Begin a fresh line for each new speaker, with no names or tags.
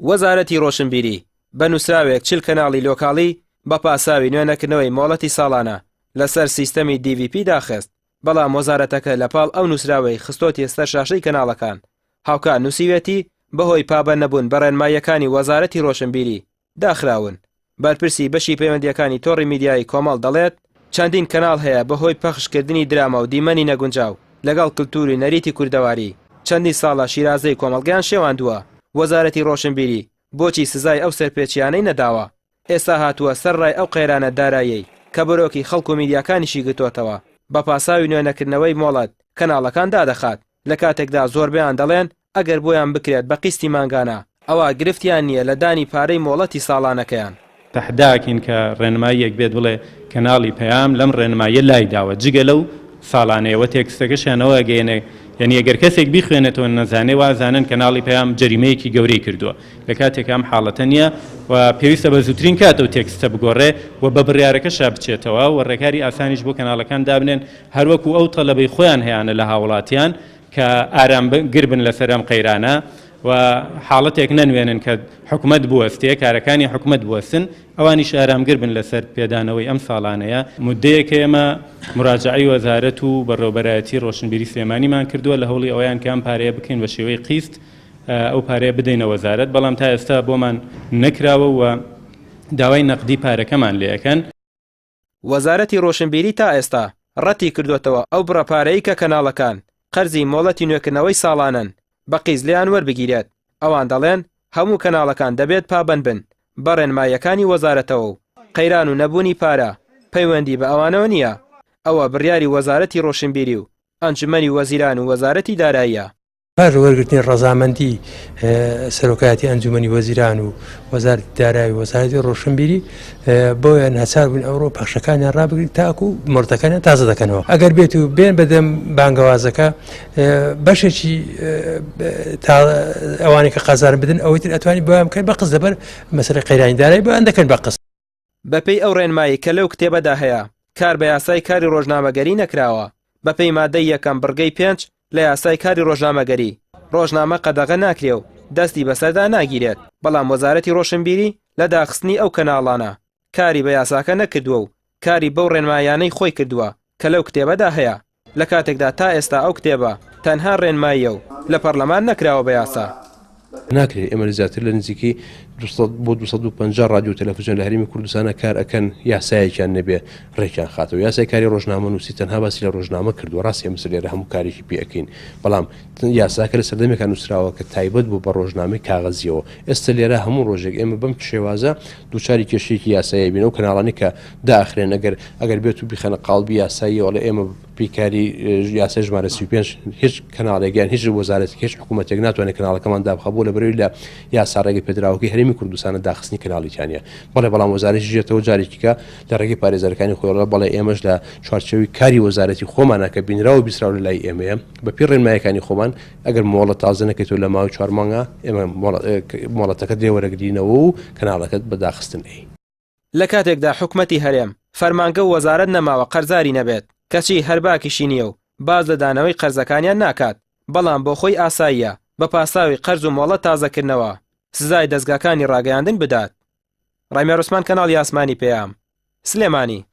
وەزارەتی ڕۆشنبیری بە نووسراوێک 40 کەناڵی لۆکاڵی بە پاساوی نوێنەکردنەوەی مۆڵەتی ساڵانە لەسەر سیستەمی DVP داخست، بەڵام وەزارەتەکە لە پاڵ ئەو نووسراوەی خستۆتیە سەر شاشەی کەناڵەکان، هاوکات نووسیویەتی بەهۆی پابەندنەبوون بە ڕێنماییەکانی وەزارەتی ڕۆشنبیری داخراون. بەرپرسی بەشی پەیوەندییەکانی تۆڕی میدیایی کۆمەڵ دەڵێت، چەندین کەناڵ هەیە بەهۆی پەخشکردنی دراما و دیمەنی نەگونجاو لەگەڵ کلتوری نەریتی کوردەواری چەندین ساڵە شیرازەی کۆمەڵگەیان شێواندووە، وەزارەتی ڕۆشنبیری بۆچی سزای ئەو سەرپێچییانەی نەداوە؟ ئێستا هاتووە سەر ڕای ئەو قەیرانە داراییەی کە بەرۆکی خەڵک و میدیاکانیشی گرتۆتەوە بە پاساوی نوێنەکردنەوەی مۆڵەت کەناڵەکان دادەخات، لە کاتێکدا زۆربەیان دەڵێن ئەگەر بۆیان بکرێت بە قیستی مانگانە ئەوا گرفتیان نییە لە دانی پارەی مۆڵەتی ساڵانەکەیان.
تەحداکەین کە ڕێنماییەک بێت بڵێ کەناڵی پەیام لەم ڕێنماییە لای داوە جگە لەو ساڵانەیە وە تێکستەکەشیان ئەوە ئەگەیەنێ یەنی ئەگەر کەسێک بیخوێنێتەوە نەزانێ وازانن کەناڵی پەیام جەریمەیەکی گەورەی کردووە لە کاتێکا ئەم حاڵەتە نییە و پێویستە بە زووترین کات ئەو تێکستە بگۆڕێ و بە بڕیارەکەشا بچێتەوە و ڕێکاری ئاسانیش بۆ کەناڵەکان دابنێن هەروەکو ئەو تەلەبەی خۆیان هەیانە لە هاوڵاتیان کە ئارام گر بن لەسەر ئەم قەیرانە و حاڵەتێک نەنوێنن کە حکومەت بوەستێ، کارەکانی حکومەت بوەستن، ئەوانیش ئارامگر بن لەسەر پێدانەوەی ئەم ساڵانەیە. موددەیەکە ئێمە موراجەعەی وەزارەت و بەڕێوەبەرایەتی ڕۆشنبیری سلێمانیمان کردووە لە هەوڵی ئەوەیان کە ئەم پارەیە بکەین بە شێوەی قیست ئەو پارەیە بدەینە وەزارەت، بەڵام تا ئێستا بۆمان نەکراوە و داوای نەقدی پارەکەمان لێ ئەکەن.
وەزارەتی ڕۆشنبیری تا ئێستا ڕەتی کردۆتەوە ئەو بڕە پارەی کە کەناڵەکان قەرزی مۆڵەتی نوێکردنەوەی ساڵانەن بە قیز لێیان وەربگیرێت، ئەوان دەڵێن هەموو کەناڵەکان دەبێت پابەند بن بە ڕێنماییەکانی وەزارەتەوە و قەیران و نەبوونی پارە پەیوەندی بە ئەوانەوە نییە، ئەوە بڕیاری وەزارەتی ڕۆشنبیری و ئەنجومەنی وەزیران و وەزارەتی داراییە.
پاش وەرگرتنی ڕەزامەندی سەرۆکایەتی ئەنجومەنی وەزیران و وەزارەتی دارایی و وەزارەتی ڕۆشنبیری بۆیە ناچار بووین ئەوڕۆ پەخشەکانیان ڕابگرین تاکو مۆڵەتەکانیان تازە دەکەنەوە ئەگەر بێت و بێن بەدەم بانگەوازەکە بەشێکی ئەوانەی کە قازان بدن ئەوەی تر ئەتوانی بۆیان بکەن بە قز لەبەر مەسەلەی قەیرانی دارایی بۆیان دەکەن بە قز.
بەپێی ئەو ڕێنمایی کە لەو کتێبەدا هەیە، کار بە یاسای کاری ڕۆژنامەگەری نەکراوە. بەپێی مادەی یەکەم بڕگەی پێنج لە یاسای کاری ڕۆژنامەگەری، ڕۆژنامە قەدەغە ناکرێ و دەستی بەسەردا ناگیرێت، بەڵام وەزارەتی ڕۆشنبیری لە داخستنی ئەو کەناڵانە کاری بە یاساکە نەکردووە و کاری بەو ڕێنماییانەی خۆی کردووە کە لەو کتێبەدا هەیە. لە کاتێکدا تا ئێستا ئەو کتێبە تەنها ڕێنماییە و لە پەڕلەمان نەکراوە بە یاسا.
ناکرێت ئێمە زیاتر لە نزیکەی 200 بۆ 250 ڕادیۆ و تەلەفزیۆن لە هەرێمی کوردستانە کار ئەکەن یاسایەکیان نەبێ ڕێکیان خاتەوە یاسای کاری ڕۆژنامەنووسی تەنها باسی لە ڕۆژنامە کردووە ڕاستە ئێمە لێرە هەموو کارێکی پێ ئەکەین بەڵام یاساکە لە سەردەمێکا نووسراوە کە تایبەت بوو بە ڕۆژنامەی کاغەزیەوە ئێستا لێرە هەموو ڕۆژێک ئێمە بەم شێوازە دووچاری کێشەیەکی یاسایی بین ئەو کەناڵانی کە داخرێن ئەگەر ئەگەر بێت و بیخەنە قاڵبی یاساییەوە ئەڵێ ئێمە پیکاری یاسای ژمارە 35 هیچ کەناڵێک یان هیچ وەزارەتێک هیچ حکوومەتێک ناتوانێت کەناڵەکەمان دابخە بۆ لەبەرەوەی لە یاسا ڕێگە پێدراوەکەی هەرێمی کوردستانە داخستنی کەناڵیکانە بەڵێ بەڵام وەزارەتی ژێتەوە جارێکیکە لە ڕێگەی پارێزەرەکانی خۆیەوە بەڵێ ئێمەش لە چوارچێوەی کاری وەزارەتی خۆمانە کە بینراو و بیستراو لە لای ئێمەیە بە پێی ڕێنمایەکانی خۆمان ئەگەر مۆڵەت تازە نەکەیتەوە لە ماوەی چوار مانگا ئێمە مۆڵەتەکەت لێ وەرەگرینەوە و کەناڵەکەت بە داخستن ئەی.
لە کاتێکدا حکومەتی هەرێم فەرمانگە و وەزارەت نەماوە قەرزاری نەبێت، کەچی هەر باکیشی نییە و باس لە دانەوەی قەرزەکانیان ناکات، بەڵام بۆ خۆی ئاساییە بە پاساوی قەرز و مۆڵەت تازەکردنەوە سزای دەزگاکانی ڕاگەیاندن بدات. ڕامیار عوسمان کەناڵی ئاسمانی پەیام، سلێمانی.